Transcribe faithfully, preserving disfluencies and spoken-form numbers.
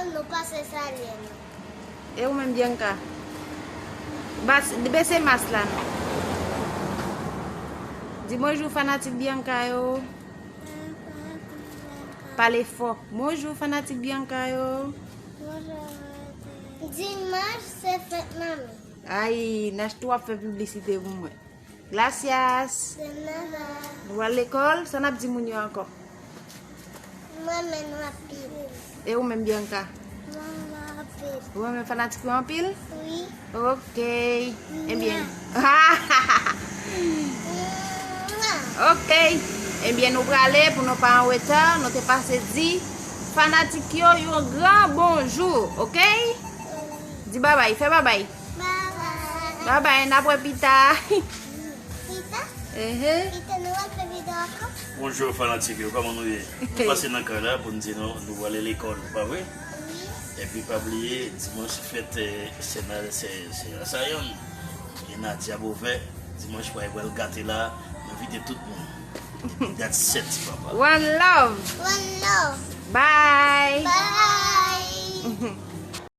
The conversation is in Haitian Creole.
Nou pase salye nou. E ou menm, Bianca? Bas, bese mas la non. Di bonjou fanatik Bianca yo. Pale fò. Bonjou fanatik Bianca yo. Dimanch se fèt manmi. Ay, Nash tou ap fè piblisite pou mwen. Gracias. De nada. Nou al lekòl, sa n ap di moun yo ankò? Mwen renmen nou anpil. E ou menm, Bianca? Mwen renmen anpil. Ou renmen fanatik yo anpil? Wi. Ok. Ebyen. Ok. Ebyen, nou prale pou nou pa an reta. Nou te pase di fanatik yo yon gran bonjou, ok? Di babay, fè babay. Babay. Babay, n ap wè pita. Pita? Ehe. Pita, nou wè fè videyo ankò? Bonjou fanatik yo, kòman nou ye? Nou pase nan kay la pou n di nou, nou prale lekòl, pa vre? Wi. Epi pa bliye, dimanch fèt, eh, se na-, se, se Asayann. E Nadia Beauvais, dimanch pral pral gate la, m envite tout moun. Epi dat sèt, papa. One love. One love. Bye. Bye.